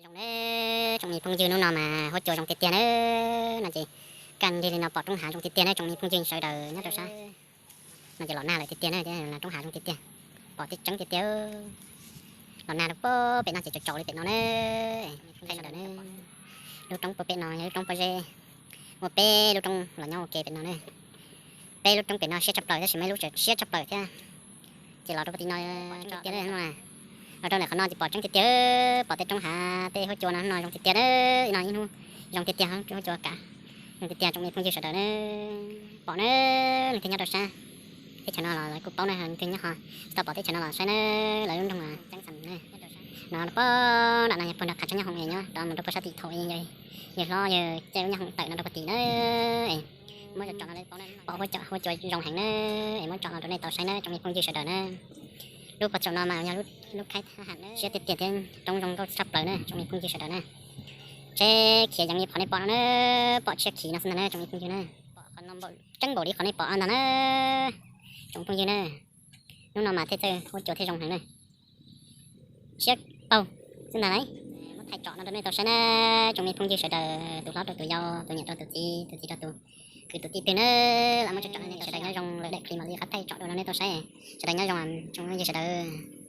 Zoo ne, tsoom me phooj ywg, hnub no mas huab cua zoo tiag tiag na. No ces kaj nrig li no pom roob hav zoo tiag tiag na tsoom me phooj ywg sawv daws nyob rau sab. No ces los nag lawm tiag tiag na, roob hav zoo tiag tiag, pom tseeb tiag tiag. Los nag rau pem no ces tsaus tsaus li pem no na. Lub roob puag pem no yog lub roob pob zeb, muaj peb lub roob los nyob ua ke pem no na. Peb lub roob pem no siab tshaj plaws tab sis muaj ib lub siab tshaj plaws thiab. Ces los rau puag tim no, los rau ntawm qhov no ces pom tseeb tiag tiag, pom tej roob hav tej huab cua no, no zoo tiag tiag na. No ib hnub zoo tiag tiag, huab cua kav zoo tiag tiag tsoom me phooj ywg sawv daws na. Pom na, leej twg nyob rau sab teb chaws no los lawv kuj paub na, leej twg nyob ho tsis tau pom teb chaws no los saib na, lawv lub nroog Ceeb Xas na. No rau pem nram no yog puag nram qhov tshab nyob hoom es nyob rov mus rau puag sab tim thaum yawg hlob yawg caij lub nyob hoom tawm no rau puag tim na. Muab tsom no pom huab cua zoo heev na, es muab tsom no rau nej tau saib na tsoom me phooj ywg sawv daws na. Lub puag saum no mas yog lub khaib thab ham na, siab tiag tiag thiab roob zoo nkauj tshaj plaws na tsoom me phooj ywg sawv daws na. Tsheb khiav yees li qhov nej pom no na, pom tsheb khiav no xwb ntag na tsoom me phooj ywg na. Pom qhov no tseeb npaum li qhov nej pom no ntag na tsoom phooj ywg na. Hnub no mas thiaj txawj huab cua thiaj zoo heev na. Siab paug xwb ntag lauj. Muab thaij tsom no rau nej tau saib na tsoom me phooj ywg sawv daws, tus hlob rau tus yau, tus niam rau tus txiv, tus txiv rau tus kwv tus tij twg na. Lam muab tsom tsom no sawv daws nyob zoo, lawv daim clip mam li qab thaij tsom dua rau nej tau saib. Sawv daws nyob zoo tsoom phooj ywg sawv daws.